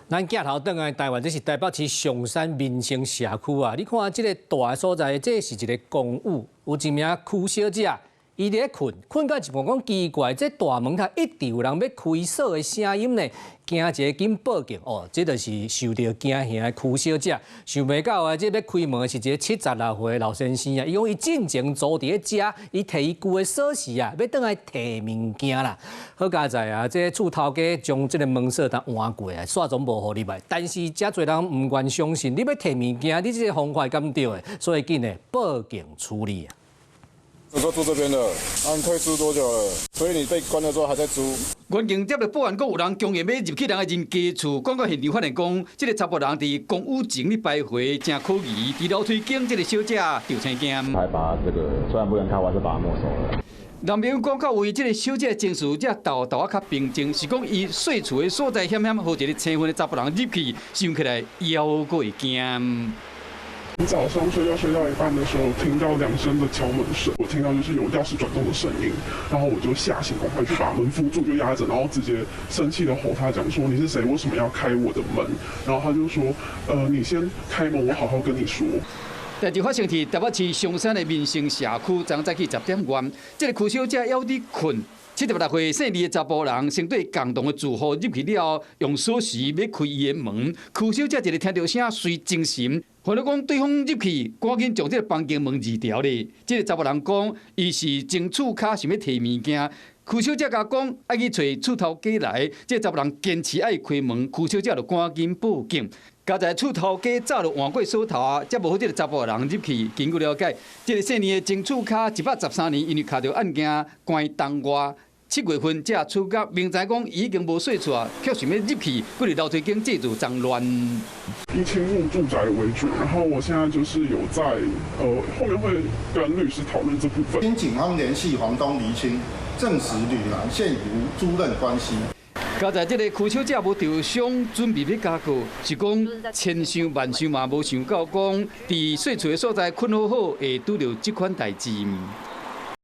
咱鏡頭轉來台灣，這是台北市松山民生社區啊！你看這个大的所在，這是一个公寓，有一名區小姐，伊佇咧睏，睏到一半講奇怪，這大門口一直有人欲開鎖的聲音呢，驚一下緊報警哦，這就是受著驚嚇的區小姐，想袂到啊，這欲開門的是一个76歲的老先生啊，伊講伊進前租佇咧遮，伊提伊舊的鎖匙啊，欲轉來提物件啦。好佳哉啊，這厝頭家將這个門鎖當換過啊，煞總無予入來。但是遮濟人毋願相信，你欲提物件，你這个方法敢對的？所以緊來報警處理啊。我說住這邊的，啊，你退租多久了？所以你被關了之後還在租？員警接到報案，講有人強硬欲入去人的人家厝，講到現場發現講，這个查埔人佇公寓前咧徘徊，誠可疑。佇樓梯間，這个小姐著青驚。還把這個雖然不能開，我還是把它沒收了。男朋友講到位，這个小姐情緒才沓沓仔較平靜，是講伊睡厝的所在險險予一个青昏的查埔人入去，想起來猶閣會驚。你早上睡覺睡到一半的時候，聽到兩聲的敲門聲，我聽到就是有鑰匙轉動的聲音，然後我就嚇醒，趕快去把門扶住，就壓着，然後直接生氣的吼他，講說你是誰？為什麼要開我的門？然後他就說，你先開門，我好好跟你說。代誌發生佇台北市松山的民生社區，昨早起10點外，這个區小姐猶佇睏。76歲姓李的查埔人，先對共棟的住戶入去了後，用鎖匙欲開伊的門。區小姐一个聽著聲，隨精神，反正講對方入去，趕緊將這个房間門閂牢咧。這个查埔人講，伊是前厝跤想欲提物件。區小姐共講愛去揣厝頭家來，這个查埔人堅持愛開門，區小姐就趕緊報警。佳哉厝頭家早就換過鎖頭啊，才無予這个查埔人入去。根據了解，這个姓李的前厝跤113年，因為敲著案件關冬外。7月份才出獄，明知講伊已經無稅厝啊，卻想欲入去，閣佇樓梯間製造髒亂。以侵入住宅為主，然後我現在就是有在後面會跟律師討論這部分。經警方聯繫房東釐清，證實呂男現已無租賃關係。佳哉這个區小姐無受傷，準備欲加告，是講千想萬想嘛，無想到講佇稅厝的所在睏好好，會拄著這款代誌。